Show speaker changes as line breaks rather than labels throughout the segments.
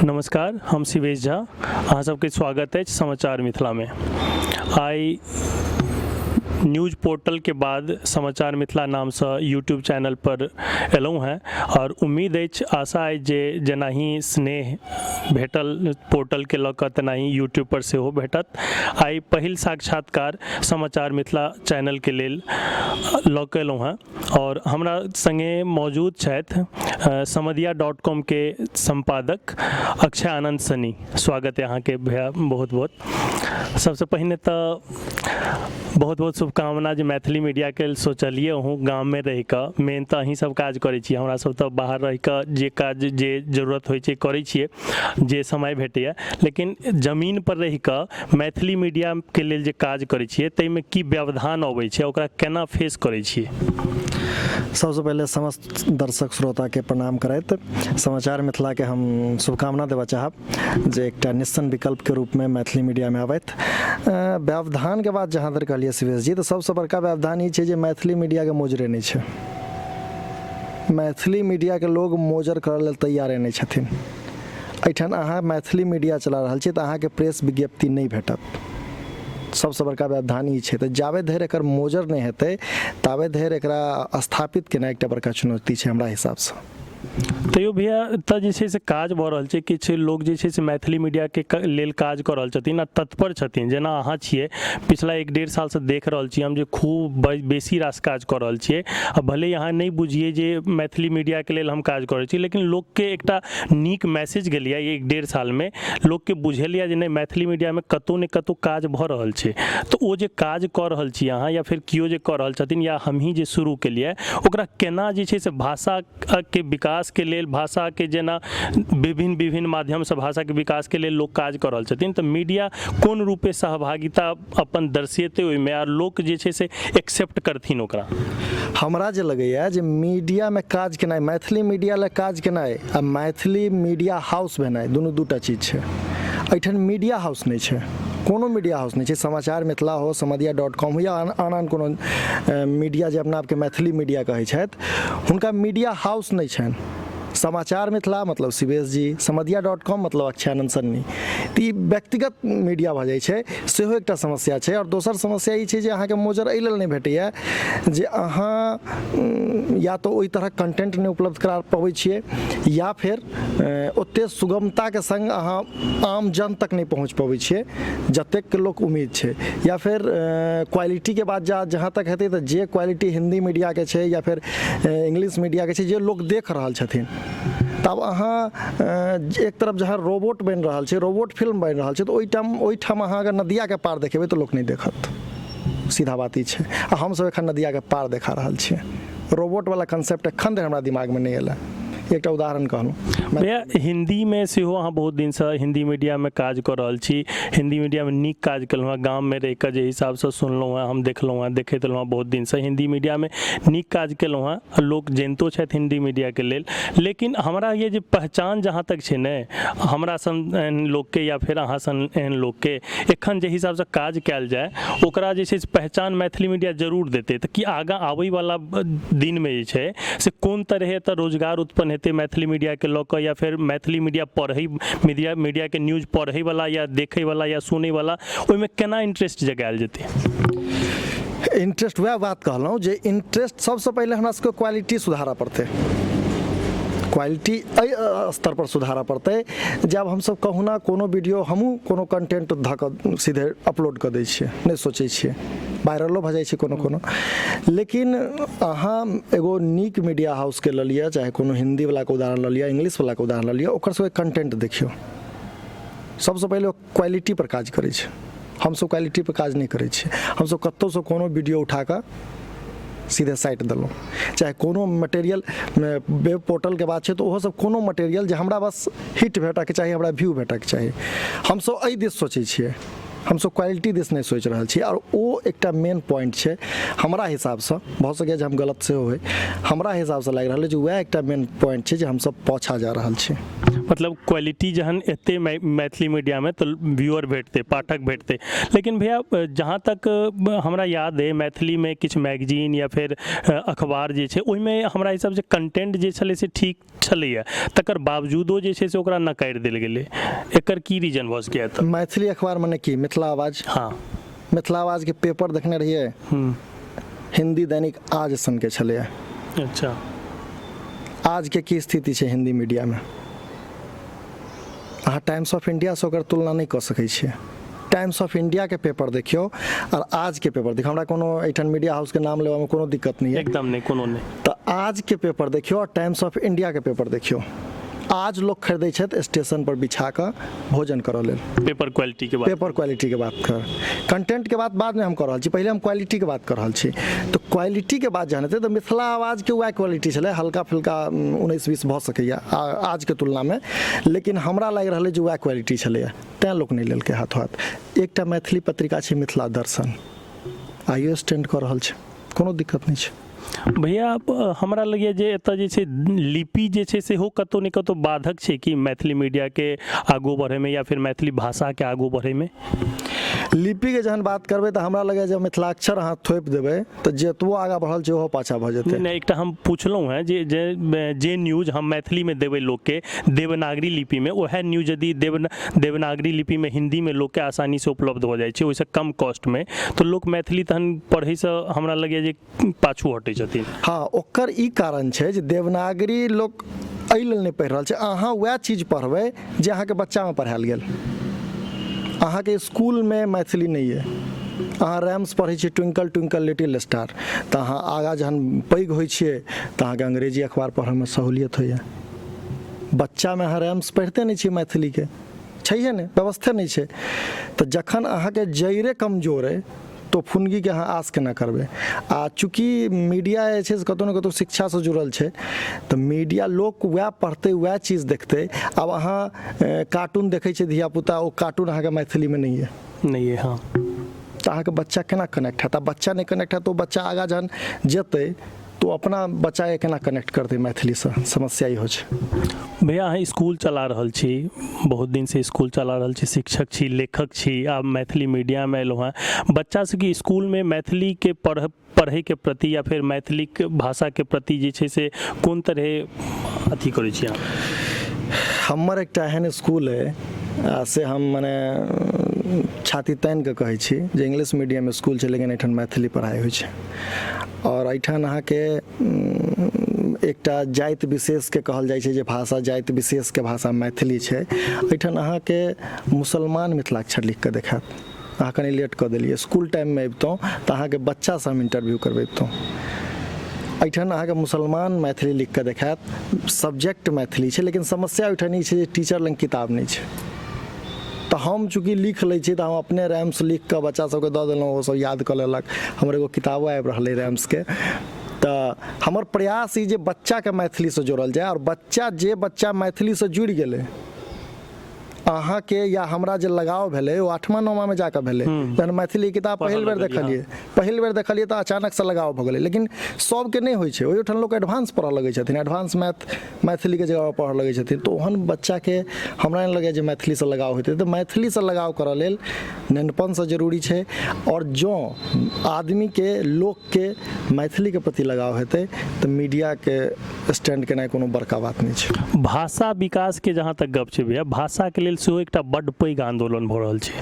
नमस्कार, हम शिवेश झा, अहाँ सबके स्वागत अछि समाचार मिथिलामे। आइ न्यूज पोर्टलके बाद समाचार मिथिला नामसँ यूट्यूब चैनल पर एलहुँ हेँ आओर उम्मीद अछि, आशा अछि जे जेनाही स्नेह भेटल पोर्टलके लऽ कऽ तेनाही यूट्यूब पर सेहो भेटत। आइ पहिल साक्षात्कार समाचार मिथिला चैनलके लेल लऽ कऽ एलहुँ हेँ आओर हमरा सङ्गे मौजूद छथि समदिया डॉट कॉमके सम्पादक अक्षय आनन्द सनी। स्वागत है अहाँके भैया बहुत बहुत। सबसँ पहिने तऽ बहुत बहुत शुभकामना जे मैथिली मीडियाके लेल सोचलियै अहूँ गाममे रहिकऽ। मेन तऽ अहीं सब काज करै छी, हमरा सब तऽ बाहर रहिकऽ जे काज जे जरूरत होइ छै करै छियै जे समय भेटैए, लेकिन जमीनपर रहिकऽ मैथिली मीडियाके लेल जे काज करै छियै ताहिमे की व्यवधान अबै छै, ओकरा केना फेस करै छियै?
सबसँ पहिले समस्त दर्शक श्रोताके प्रणाम करैत समाचार मिथिलाके हम शुभकामना देबऽ चाहब जे एकटा निस्सन विकल्पके रूपमे मैथिली मीडियामे आबथि। व्यवधानके बात जहाँ धरि कहलियै शिवेश जी, तऽ सबसँ बड़का व्यवधान ई छै जे मैथिली मीडियाके मोजरे नहि छै। मैथिली मीडियाके लोग मोजर करऽ लेल तैयारे नहि छथिन। एहिठाम अहाँ मैथिली मीडिया चला रहल छी तऽ अहाँके प्रेस विज्ञप्ति नहि भेटत। सबसँ बड़का व्यवधान ई छै। तऽ जाबे धरि एकर मोजर नहि हेतै ताबे धरि एकरा स्थापित केनाइ एकटा बड़का चुनौती छै हमरा हिसाबसँ।
तैयो भैया एतऽ जे छै से काज भऽ रहल छै, किछु लोक जे छै से मैथिली मीडियाके लेल काज कऽ रहल छथिन आ तत्पर छथिन, जेना अहाँ छियै। पिछला एक डेढ़ सालसँ देख रहल छी हम जे खूब बेसी रास काज कऽ रहल छियै आ भले अहाँ नहि बुझियै जे मैथिली मीडियाके लेल हम काज करै छी, लेकिन लोकके एकटा नीक मैसेज गेलैए। एक डेढ़ सालमे लोकके बुझेलैए जे नहि, मैथिली मीडियामे कतहु ने कतहु काज भऽ रहल छै। तऽ ओ जे काज कऽ रहल छी अहाँ या फेर केओ जे कऽ रहल छथिन या हमहीँ जे शुरू केलियै, ओकरा केना जे छै से भाषाके विकासके लेल, भाषाके जेना विभिन्न विभिन्न माध्यमसँ भाषाके विकासके लेल लोक काज कऽ रहल छथिन, तऽ मीडिया कोन रूपे सहभागिता अपन दर्शेतै ओहिमे आ लोक जे छै से एक्सेप्ट करथिन ओकरा?
हमरा जे लगैए जे मीडियामे काज केनाइ, मैथिली मीडिया लए काज केनाइ आ मैथिली मीडिया हाउस भेनाइ दुनू दूटा चीज छै। एहिठाम मीडिया हाउस नहि छै, कोनो मीडिया हाउस नहि छै। समाचार मिथिला हो, समदिया डॉट कॉम हो या आन आन कोनो मीडिया जे अपना आपके मैथिली मीडिया कहै छथि, हुनका मीडिया हाउस नहि छनि। समाचार मिथिला मतलब शिवेश जी, समदिया डॉट कॉम मतलब अक्षयानंद सन्नी, तऽ ई व्यक्तिगत मीडिया भऽ जाइ छै, सेहो एकटा समस्या छै। आओर दोसर समस्या ई छै जे अहाँके मोजर एहि लेल नहि भेटैए जे अहाँ या तऽ ओहि तरहक कंटेंट नहि उपलब्ध करा पबै छियै या फेर ओतेक सुगमताके सङ्ग अहाँ आम जन तक नहि पहुँच पबै छियै जतेक लोक उम्मीद छै, या फेर क्वालिटीके बात जहाँ तक हेतै तऽ जे क्वालिटी हिन्दी मीडियाके छै या फेर इंग्लिश मीडियाके छै जे लोक देख रहल छथिन, तब अहाँ एक तरफ जहाँ रोबोट बनि रहल छै, रोबोट फिल्म बनि रहल छै, तऽ ओहिठाम अहाँ अगर नदियाके पार देखेबै तऽ लोक नहि देखत। सीधा बात ई छै। आ हमसभ एखन नदियाके पार देखा रहल छियै। रोबोटवला कॉन्सेप्ट एखन धरि हमरा दिमागमे नहि एलै। एकटा उदाहरण कहलहुँ।
भैया, हिन्दीमे सेहो अहाँ बहुत दिनसँ हिन्दी मीडियामे काज कऽ रहल छी, हिन्दी मीडियामे नीक काज केलहुँ हेँ। गाममे रहिकऽ जे हिसाबसँ सुनलहुँ हेँ, हम देखलहुँ हेँ, देखैत एलहुँ हेँ बहुत दिनसँ, हिन्दी मीडियामे नीक काज केलहुँ हेँ, लोक जनितो छथि हिन्दी मीडियाके लेल। लेकिन हमरा ये जे पहचान जहाँ तक छै ने, हमरा सन एहन लोकके या फेर अहाँ सन एहन लोकके एखन जे हिसाबसँ काज कयल जाय, ओकरा जे छै से पहचान मैथिली मीडिया जरूर देतै। तऽ की आगाँ आबैवला दिनमे जे छै से कोन तरहे एतऽ रोजगार उत्पन्न हेतै मैथिली मीडियाके लऽ कऽ, या फेर मैथिली मीडिया पढ़ै मीडियाके न्यूज पढ़ैवला या देखैवला या सुनैवला, ओहिमे केना इंटरेस्ट जगायल जेतै?
इंटरेस्ट वएह बात कहलहुँ जे इंटरेस्ट सबसँ पहिले हमरा सबके क्वालिटी सुधारऽ पड़तै। क्वालिटी एहि स्तर पर सुधारऽ पड़तै जे आब हमसब कहुना कोनो वीडियो, हमहूँ कोनो कंटेंट धऽ कऽ सीधे अपलोड कऽ दै छियै, नहि सोचै छियै, वायरलो भऽ जाइ छै कोनो कोनो। लेकिन अहाँ एगो नीक मीडिया हाउसके लऽ लिअ, चाहे कोनो हिन्दीवलाके उदाहरण लऽ लिअ, इंग्लिशवलाके उदाहरण लऽ लिअ, ओकर सबके कंटेंट देखियौ, सबसँ पहिले ओ क्वालिटीपर काज करै छै। हमसब क्वालिटीपर काज नहि करै छियै। हमसब कतहुसँ कोनो वीडियो उठा कऽ सीधे साटि देलहुँ, चाहे कोनो मटेरियल वेब पोर्टलके बात छै तऽ ओहो सब कोनो मटेरियल जे हमरा बस हिट भेटऽके चाही, हमरा व्यू भेटऽके चाही, हमसब एहि दिस सोचै छियै, हमसब क्वालिटी दिस नहि सोचि रहल छी। आओर ओ एकटा मेन पॉइंट छै हमरा हिसाबसँ, भऽ सकैए जे हम गलत सेहो होइ, हमरा हिसाबसँ लागि रहल अइ जे वएह एकटा मेन पॉइंट छै जे हमसब पाछाँ जा रहल छी।
मतलब क्वालिटी जहन एतै मैथिली मीडियामे तऽ व्यूअर भेटतै, पाठक भेटतै। लेकिन भैया, जहाँ तक हमरा याद अइ, मैथिलीमे किछु मैगजीन या फेर अखबार जे छै, ओहिमे हमरा हिसाबसँ कंटेंट जे छलै से ठीक छलैया, तकर बावजूदो जे छै से ओकरा नकारि देल गेलै। एकर की रीजन भऽ सकैए तऽ?
मैथिली अखबार मने की मिथिला आवाज?
हाँ।
मिथिला आवाजके पेपर देखने रहियै? हिंदी दैनिक आज सनके छलैए। आजके की स्थिति छै हिंदी मीडियामे? अहाँ टाइम्स ऑफ इंडियासँ ओकर तुलना नहि कऽ सकै छियै। टाइम्स ऑफ इंडियाके पेपर देखियौ आओर आजके पेपर देखियौ। हमरा कोनो एहिठाम मीडिया हाउसके नाम लेबामे कोनो दिक्कत नहि अइ।
एकदम नहि, कोनो नहि।
तऽ आजके पेपर देखियौ आओर टाइम्स ऑफ इंडियाके पेपर देखियौ। आज लोक खरीदै छथि स्टेशन पर बिछा कऽ भोजन करऽ लेल।
पेपर क्वालिटी के बात।
पेपर क्वालिटी के बात कर, कंटेंट के बात बाद में हम कऽ रहल छी, पहिले हम क्वालिटी के बात कऽ रहल छी। तऽ क्वालिटी के बात जहन हेतै तऽ मिथिला आवाजके वएह क्वालिटी छलै, हल्का फुल्का 19-20 भऽ सकैए आजके तुलनामे, लेकिन हमरा लागि रहल अइ जे वएह क्वालिटी छलैए, तैँ लोक नहि लेलकै हाथो हाथ। एकटा मैथिली पत्रिका छै मिथिला दर्शन, आइयो स्टैंड कऽ रहल छै, कोनो दिक्कत नहि छै।
भैया, हमरा लगैए जे एतऽ जे छै लिपि जे छै सेहो कतहु ने कतहु बाधक छै कि मैथिली मीडियाके आगू बढ़ैमे या फिर मैथिली भाषाके आगू बढ़ैमे?
लिपिके जहन बात करबै तऽ हमरा लगैए जे मिथिलाक्षर अहाँ थोपि देबै तऽ जतबो आगाँ बढ़ल छै ओहो पाछाँ भऽ जेतै।
नहि, एकटा हम पुछलहुँ हेँ जे जे न्यूज हम मैथिलीमे देबै लोकके देवनागरी लिपिमे, वएह न्यूज यदि देवनागरी लिपिमे हिन्दीमे लोकके आसानीसँ उपलब्ध भऽ जाइ छै ओहिसँ कम कॉस्टमे, तऽ लोक मैथिली तहन पढ़ैसँ हमरा लगैए जे पाछू हटै छथिन।
हँ, ओकर ई कारण छै जे देवनागरी लोक एहि लेल नहि पढ़ि रहल छै। अहाँ वएह चीज पढ़बै जे अहाँके बच्चामे पढ़ायल गेल। अहाँके इसकुलमे मैथिली नहि अइ, अहाँ रैम्स पढ़ै छियै, ट्विंकल ट्विंकल लिटिल स्टार, तऽ अहाँ आगाँ जहन पैघ होइ छियै तऽ अहाँके अंग्रेजी अखबार पढ़ऽमे सहूलियत होइए। बच्चामे अहाँ रैम्स पढ़िते नहि छियै, मैथिलीके छैहे नहि, व्यवस्थे नहि छै। तऽ जखन अहाँके जड़िए कमजोर अइ तऽ फुनगीके अहाँ आस केना करबै? आ चूँकि मीडिया जे छै से कतहु ने कतहु शिक्षासँ जुड़ल छै, तऽ मीडिया लोक वएह पढ़तै, वएह चीज देखतै। आब अहाँ कार्टून देखै छियै धियापुता, ओ कार्टून अहाँके मैथिलीमे नहि अइ।
नहि अइ, हँ।
तऽ अहाँके बच्चा केना कनेक्ट हैत? आ बच्चा नहि कनेक्ट हैत तऽ ओ बच्चा आगाँ जहन जेतै तऽ ओ अपना बच्चाके केना कनेक्ट करतै मैथिलीसँ? समस्या इहो छै।
भैया, अहाँ इसकुल चला रहल छी, बहुत दिनसँ इसकुल चला रहल छी, शिक्षक छी, लेखक छी, आब मैथिली मीडियामे एलहुँ हेँ। बच्चा सबके इसकुलमे मैथिलीके पढ़ैके प्रति या फेर मैथिलीक भाषाके प्रति जे छै से कोन तरहे अथी करै छी अहाँ?
हमर एकटा एहन इसकुल अइ, से हम मने छाती तानि कऽ कहै छी जे इंग्लिश मीडियम इसकुल छै, लेकिन एहिठाम मैथिली पढ़ाइ होइ छै। आओर एहिठाम अहाँके एकटा जाति विशेषके कहल जाइ छै जे भाषा जाति विशेषके भाषा मैथिली छै। एहिठाम अहाँके मुसलमान मिथिलाक्षर लिखिकऽ देखायत। अहाँ कनि लेट कऽ देलियै, इसकुल टाइममे अबितहुँ तऽ अहाँके बच्चासँ हम इंटरव्यू करबैतहुँ। एहिठाम अहाँके मुसलमान मैथिली लिखिकऽ देखायत, सब्जेक्ट मैथिली छै, लेकिन समस्या ओहिठाम ई छै जे टीचर लग किताब नहि छै। तऽ हम चूँकि लिख लै छी तऽ हम अपने रैम्स लिख कऽ बच्चा सबके दऽ देलहुँ, ओ सब याद कऽ लेलक। हमर एगो किताबो आबि रहल अइ रैम्सके। तऽ हमर प्रयास ई जे बच्चाके मैथिलीसँ जोड़ल जाय, आओर बच्चा जे बच्चा मैथिलीसँ जुड़ि गेलै, अहाँके या हमरा जे लगाव भेलै ओ 8मा 9मामे जाकऽ भेलै, जहन मैथिली किताब पहिल बेर देखलियै, पहिल बेर देखलियै तऽ अचानकसँ लगाव भऽ गेलै। लेकिन सबके नहि होइ छै। ओहिठाम लोक एडवांस पढ़ऽ लगै छथिन, एडवांस मैथ मैथिलीके जगह पढ़ऽ लगै छथिन। तऽ ओहन बच्चाके हमरा नहि लगैए जे मैथिलीसँ लगाव होइतै। तऽ मैथिलीसँ लगाव करऽ लेल नेनपनसँ जरूरी छै, आओर जँ आदमीके लोकके मैथिलीके प्रति लगाव हेतै तऽ मीडियाके स्टैंड केनाइ कोनो बड़का बात नहि छै।
भाषा विकासके जहाँ तक गप छै भैया, भाषाके लेल सेहो एकटा बड्ड पैघ आन्दोलन भऽ रहल छै।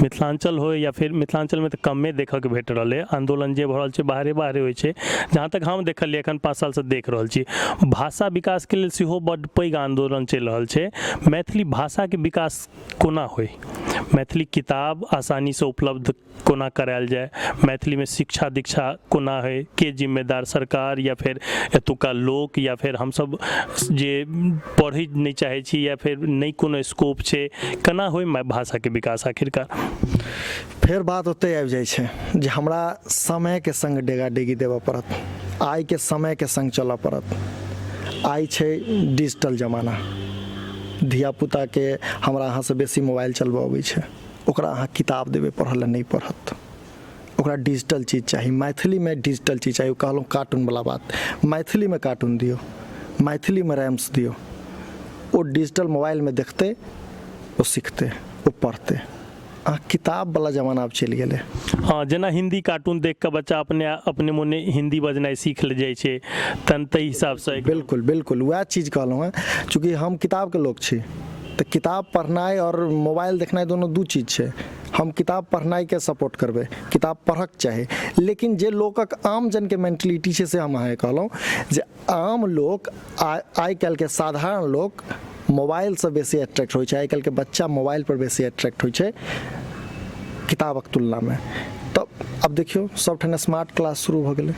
मिथिलाञ्चल होइ या फेर मिथिलाञ्चलमे तऽ कमे देखऽके भेट रहल अइ, आन्दोलन जे भऽ रहल छै बाहरे बाहरे होइ छै, जहाँ तक हम देखलियै एखन 5 सालसँ देख रहल छी। भाषा विकासके लेल सेहो बड्ड पैघ आन्दोलन चलि रहल छै। मैथिली भाषाके विकास कोना होइ, मैथिली किताब आसानीसँ उपलब्ध कोना करायल जाय, मैथिलीमे शिक्षा दीक्षा कोना होइ, के जिम्मेदार, सरकार या फेर एतुका लोक या फेर हमसब जे पढ़ै नहि चाहै छी या फेर नहि कोनो स्कोप छै, केना होइ भाषाके विकास आखिरकार?
फेर बात ओतहि आबि जाइ छै जे हमरा समयके सङ्ग डेगा डेगी देबऽ पड़त, आइके समयके सङ्ग चलऽ पड़त। आइ छै डिजिटल जमाना, धियापुताके हमरा अहाँसँ बेसी मोबाइल चलबऽ अबै छै। ओकरा अहाँ किताब देबै पढ़ऽ लए, नहि पढ़त। ओकरा डिजिटल चीज चाही, मैथिलीमे डिजिटल चीज चाही। कहलहुँ कार्टूनवला बात, मैथिलीमे कार्टून दियौ, मैथिलीमे रैम्स दियौ, ओ डिजिटल मोबाइलमे देखतै, ओ सिखतै, ओ पढ़तै। अहाँ किताबवला जमाना आब चलि गेलै।
हँ, जेना हिन्दी कार्टून देख कऽ बच्चा अपने अपने मोने हिन्दी बजनाइ सीख जाइ छै, तहन ताहि हिसाबसँ।
बिल्कुल बिल्कुल, वएह चीज कहलहुँ हेँ। चूँकि हम किताबके लोक छी, तऽ किताब पढ़नाइ आओर मोबाइल देखनाइ दुनू दू चीज छै। हम किताब पढ़नाइके सपोर्ट करबै, किताब पढ़क चाही, लेकिन जे लोकक आमजनके मेन्टलिटी छै से हम अहाँके कहलहुँ जे आम लोक, आइ काल्हिके साधारण लोक मोबाइलसँ बेसी अट्रैक्ट होइ छै। आइ काल्हिके बच्चा मोबाइलपर बेसी अट्रैक्ट होइ छै किताबक तुलनामे। तऽ आब देखियौ, सबठाम स्मार्ट क्लास शुरू भऽ गेलै।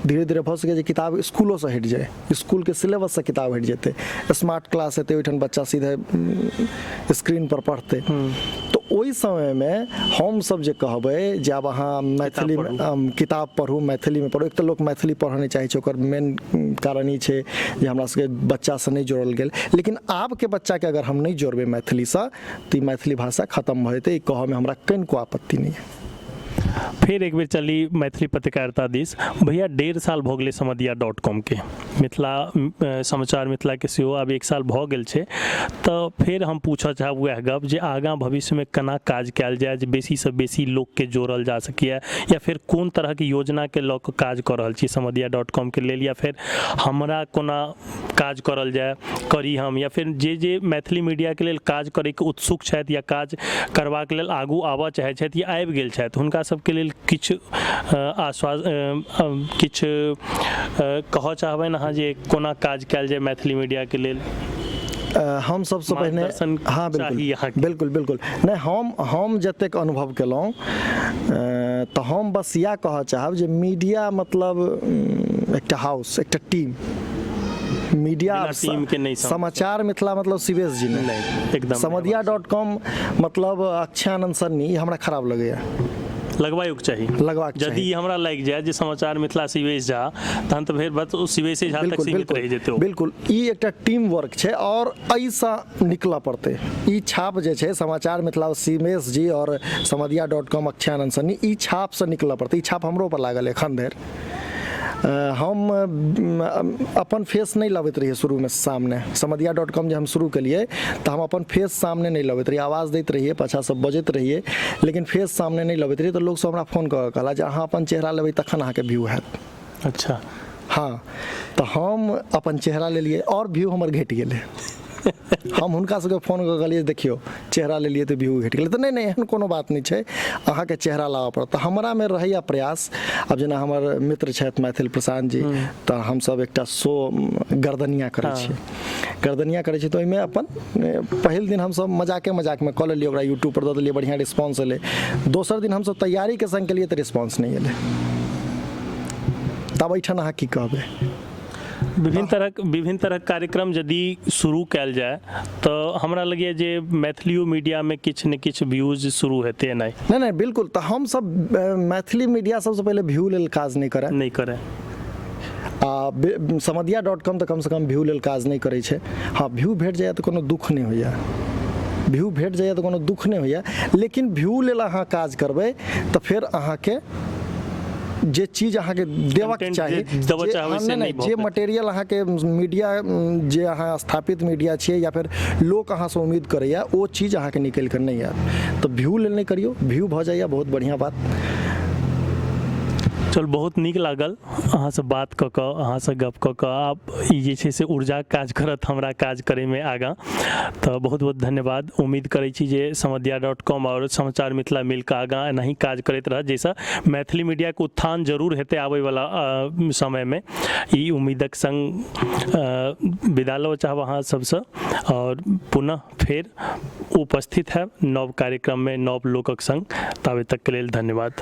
धीरे धीरे भऽ सकै जे किताब इसकुलोसँ हटि जाय, इसकुलके सिलेबससँ किताब हटि जेतै, स्मार्ट क्लास हेतै, ओहिठाम बच्चा सीधे स्क्रीनपर पढ़तै। तऽ ओहि समयमे हमसभ जे कहबै जे आब अहाँ मैथिलीमे किताब पढ़ू, मैथिलीमे पढ़ू, एक तऽ लोक मैथिली पढ़ऽ नहि चाहै छै, ओकर मेन कारण ई छै जे हमरा सबके बच्चासँ नहि जोड़ल गेल। लेकिन आबके बच्चाके अगर हम नहि जोड़बै मैथिलीसँ तऽ ई मैथिली भाषा खतम भऽ जेतै, ई कहऽमे हमरा कनिको आपत्ति नहि यऽ।
फेर एक बेर चली मैथिली पत्रकारिता दिस। भैया, 1.5 साल भऽ गेलै समदिया डॉट कॉमके, मिथिला समाचार मिथिलाके सेहो आब 1 साल भऽ गेल छै। तऽ फेर हम पूछऽ चाहब वएह गप जे आगाँ भविष्यमे केना काज कयल जाय जे बेसीसँ बेसी लोकके जोड़ल जा सकैए, या फेर कोन तरहके योजनाके लऽ कऽ काज कऽ रहल छी समदिया डॉट कॉमके लेल, या फेर हमरा कोना काज करल जाय करी हम, या फेर जे जे मैथिली मीडियाके लेल काज करैके उत्सुक छथि या काज करबाक लेल आगू आबऽ चाहै छथि या आबि गेल छथि, हुनका सबके लेल किछु आश्वास, किछु कहऽ चाहबनि अहाँ जे कोना काज कयल जाय मैथिली मीडियाके लेल?
हम सबसँ पहिने, हँ, बिल्कुल बिल्कुल बिल्कुल। नहि, हम जतेक अनुभव केलहुँ तऽ हम बस इएह कहऽ चाहब जे मीडिया मतलब एकटा हाउस, एकटा टीम। मीडिया
टीम के नहीं,
समाचार मिथिला मतलब शिवेश जी
नहीं, एकदम।
समदिया डॉट कॉम मतलब अक्षयानंद सन्नी, हमरा खराब लगैया।
लगवाइयोके चाही।
लगबाक।
यदि हमरा लागि जाय जे समाचार मिथिला शिवेश झा, तहन तऽ फेर बस ओ शिवेशे झा तक सीमित रहि जेतै।
बिल्कुल, ई एकटा टीम वर्क छै आओर एहिसँ निकलऽ पड़तै। ई छाप जे छै समाचार मिथिला शिवेश जी आओर समदिया डॉट कॉम अक्षयानंद सन्नी, ई छापसँ निकलऽ पड़तै। ई छाप हमरो पर लागल एखन धरि। हम अपन फेस नहि लबैत रहियै शुरूमे सामने। समदिया डॉट कॉम जे हम शुरू केलियै तऽ हम अपन फेस सामने नहि लबैत रहियै। आवाज दैत रहियै, पाछाँसँ बजैत रहियै, लेकिन फेस सामने नहि लबैत रहियै। तऽ लोकसभ हमरा फोन कऽ कऽ कहला जे अहाँ अपन चेहरा लेबै तखन अहाँके व्यू हैत। हँ, तऽ हम अपन चेहरा लेलियै आओर व्यू हमर घटि गेलै। हम हुनका सबके फोन कऽ कहलियै, देखियौ, चेहरा लेलियै तऽ व्यू घटि गेलै। तऽ नहि नहि, एहन कोनो बात नहि छै, अहाँके चेहरा लाबऽ पड़त। तऽ हमरामे रहैए प्रयास। आब जेना हमर मित्र छथि मैथिल प्रशांत जी, तऽ हमसब एकटा शो गर्दनिया करै छियै। गर्दनिया करै छियै तऽ ओहिमे अपन पहिल दिन हमसब मजाके मजाकमे कऽ लेलियै, ओकरा यूट्यूबपर दऽ देलियै, बढ़िआँ रिस्पॉन्स एलै। दोसर दिन हमसब तैयारीके सङ्ग केलियै तऽ रिस्पॉन्स नहि एलै। तब एहिठाम अहाँ की कहबै?
विभिन्न तरहक कार्यक्रम यदि शुरू कयल जाय तऽ हमरा लगैए जे मैथिलियो मीडियामे किछु ने किछु व्यूज शुरू हेतै नहि?
नहि नहि, बिल्कुल। तऽ हमसब मैथिली मीडिया सबसँ पहिले व्यू लेल काज नहि करय।
नहि करय।
आ समदिया डॉट कॉम तऽ कमसँ कम व्यू लेल काज नहि करै छै। हँ, व्यू भेट जाइए तऽ कोनो दुःख नहि होइए, व्यू भेट जाइए तऽ कोनो दुःख नहि होइए, लेकिन व्यू लेल अहाँ काज करबै तऽ फेर अहाँके जे चीज अहाँके देबक
Content
चाही,
जे देबऽ चाहबै
हँ,
से
नहि,
नहि
नहि,
भऽ
जे
पेतै।
मटेरियल अहाँके मीडिया, जे अहाँ स्थापित मीडिया छियै या फेर लोक अहाँसँ उम्मीद करैए, ओ चीज अहाँके निकलि कऽ नहि आयत। तऽ व्यू लेल नहि करियौ, व्यू भऽ जाइए, बहुत बढ़िआँ बात।
चल, बहुत नीक लागल अहाँसँ बात कऽ कऽ, अहाँसँ गप कऽ कऽ। आब ई जे छै से ऊर्जाके काज करत हमरा काज करैमे आगाँ। तऽ बहुत बहुत धन्यवाद। उम्मीद करै छी जे समदिया डॉट कॉम आओर समाचार मिथिला मिलके आगाँ एनाही काज करैत रहत, जाहिसँ मैथिली मीडियाके उत्थान जरूर हेतै आबैवला समयमे। ई उम्मीदक सङ्ग विदा लऽ चाहब अहाँ सबसँ आओर पुनः फेर उपस्थित हैब नव कार्यक्रममे नव लोकक सङ्ग। ताबे तकके लेल धन्यवाद।